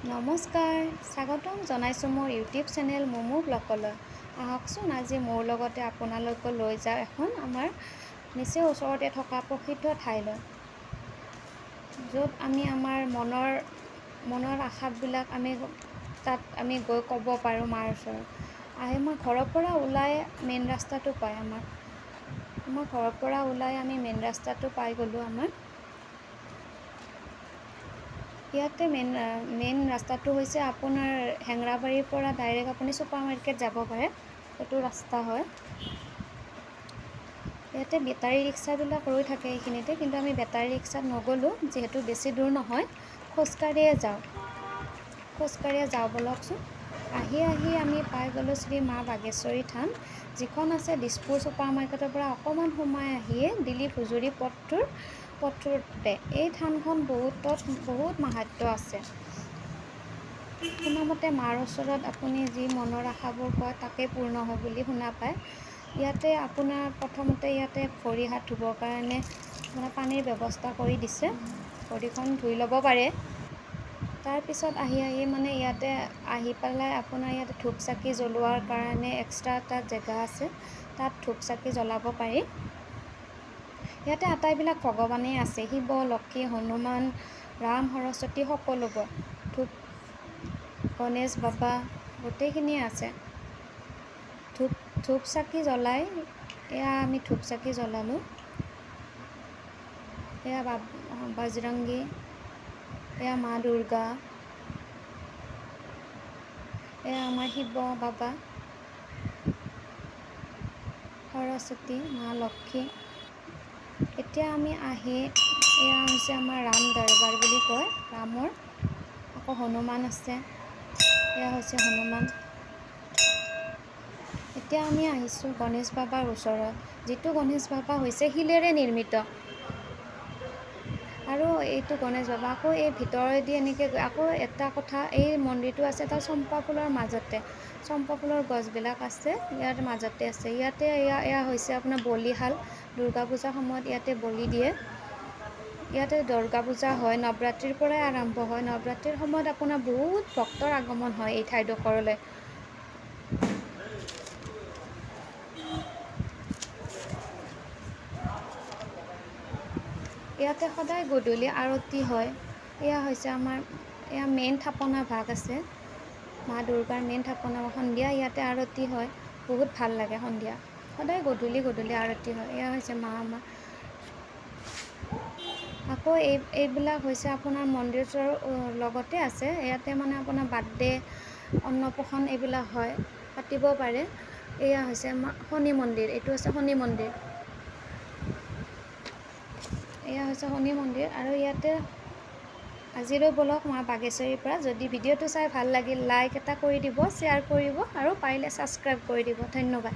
নমস্কাৰ, স্বাগতম জনাইছোঁ মোৰ ইউটিউব চেনেল মমো ব্লগলৈ। আহকচোন, আজি মোৰ লগতে আপোনালোকক লৈ যাওঁ এখন আমাৰ নিচেই ওচৰতে থকা প্ৰসিদ্ধ ঠাইলৈ, য'ত আমি আমাৰ মনৰ মনৰ আশাবিলাক আমি তাত আমি গৈ ক'ব পাৰোঁ মাৰ ওচৰত। আহি মই ঘৰৰ পৰা ওলাই মেইন ৰাস্তাটো পায় আমাৰ আমাৰ ঘৰৰ পৰা ওলাই আমি মেইন ৰাস্তাটো পাই গ'লোঁ। আমাৰ ইয়াতে মেইন মেইন ৰাস্তাটো হৈছে আপোনাৰ হেঙৰাবাৰীৰ পৰা ডাইৰেক্ট আপুনি ছুপাৰ মাৰ্কেট যাব পাৰে, সেইটো ৰাস্তা হয়। ইয়াতে বেটাৰী ৰিক্সাবিলাক ৰৈ থাকে এইখিনিতে, কিন্তু আমি বেটাৰী ৰিক্সাত নগ'লোঁ, যিহেতু বেছি দূৰ নহয়, খোজকাঢ়িয়ে যাওঁ। খোজকাঢ়িয়ে যাওঁ ব'লকচোন। আহি আহি আমি পাই গ'লোঁ শ্ৰী মা বাগেশ্বৰী থান, যিখন আছে দিছপুৰ ছুপাৰ মাৰ্কেটৰ পৰা অকণমান সোমাই আহিয়ে দিলীপ হুজুৰি পথটোতে। এই থানখন বহুত মাহাত্ম্য আছে। শুনামতে মাৰ ওচৰত আপুনি যি মনৰ আশাবোৰ কয়, তাকেই পূৰ্ণ হয় বুলি শুনা পায়। ইয়াতে আপোনাৰ প্ৰথমতে ইয়াতে ভৰি হাত ধুবৰ কাৰণে মানে পানীৰ ব্যৱস্থা কৰি দিছে, ভৰিখন ধুই ল'ব পাৰে। তাৰপিছত আহি আহি মানে ইয়াতে আহি পেলাই আপোনাৰ ইয়াতে ধূপ চাকি জ্বলোৱাৰ কাৰণে এক্সট্ৰা এটা জেগা আছে, তাত ধূপ চাকি জ্বলাব পাৰি। ইয়াতে আটাইবিলাক ভগৱানেই আছে, শিৱ, লক্ষী, হনুমান, ৰাম, সৰস্বতী সকলোবোৰ, ধূপ, গণেশ বাবা, গোটেইখিনিয়ে আছে। ধূপ ধূপ চাকি জ্বলাই এয়া আমি ধূপ চাকি জ্বলালোঁ। এয়া বজৰংগী, এয়া মা দুৰ্গা, এয়া আমাৰ শিৱ বাবা, সৰস্বতী, মা লক্ষী। এতিয়া আমি আহি এয়া হৈছে আমাৰ ৰাম দৰবাৰ বুলি কয় ৰামৰ। আকৌ হনুমান আছে, এয়া হৈছে হনুমান। এতিয়া আমি আহিছোঁ গণেশ বাবাৰ ওচৰত, যিটো গণেশ বাবা হৈছে শিলেৰে নিৰ্মিত। আৰু এইটো গণেশ বাবা আকৌ এই ভিতৰেদি এনেকৈ। আকৌ এটা কথা, এই মন্দিৰটো আছে এটা চম্পা ফুলৰ মাজতে। চম্পা ফুলৰ গছবিলাক আছে, ইয়াৰ মাজতে আছে। ইয়াতে এয়া এয়া হৈছে আপোনাৰ বলিশাল। দুৰ্গা পূজাৰ সময়ত ইয়াতে বলি দিয়ে। ইয়াতে দুৰ্গা পূজা হয়, নৱৰাত্ৰিৰ পৰাই আৰম্ভ হয়। নৱৰাত্ৰিৰ সময়ত আপোনাৰ বহুত ভক্তৰ আগমন হয় এই ঠাইডোখৰলৈ। ইয়াতে সদায় গধূলি আৰতি হয়। এয়া হৈছে আমাৰ এয়া মেইন থাপনা ভাগ আছে, মা দুৰ্গাৰ মেইন থাপনা। সন্ধিয়া ইয়াতে আৰতি হয়, বহুত ভাল লাগে। সন্ধিয়া সদায় গধূলি গধূলি আৰতি হয়। এয়া হৈছে মা আমাৰ। আকৌ এইবিলাক হৈছে আপোনাৰ মন্দিৰটোৰ লগতে আছে। ইয়াতে মানে আপোনাৰ বাৰ্থডে, অন্নপ্ৰাশন এইবিলাক হয়, পাতিব পাৰে। এয়া হৈছে আমাৰ শনি মন্দিৰ, এইটো হৈছে শনি মন্দিৰ। এয়া হৈছে শনি মন্দিৰ। আৰু ইয়াতে আজিলৈ ব'লক মা বাগেশ্বৰীৰ পৰা। যদি ভিডিঅ'টো চাই ভাল লাগিল, লাইক এটা কৰি দিব, শ্বেয়াৰ কৰিব আৰু পাৰিলে ছাবস্ক্ৰাইব কৰি দিব। ধন্যবাদ।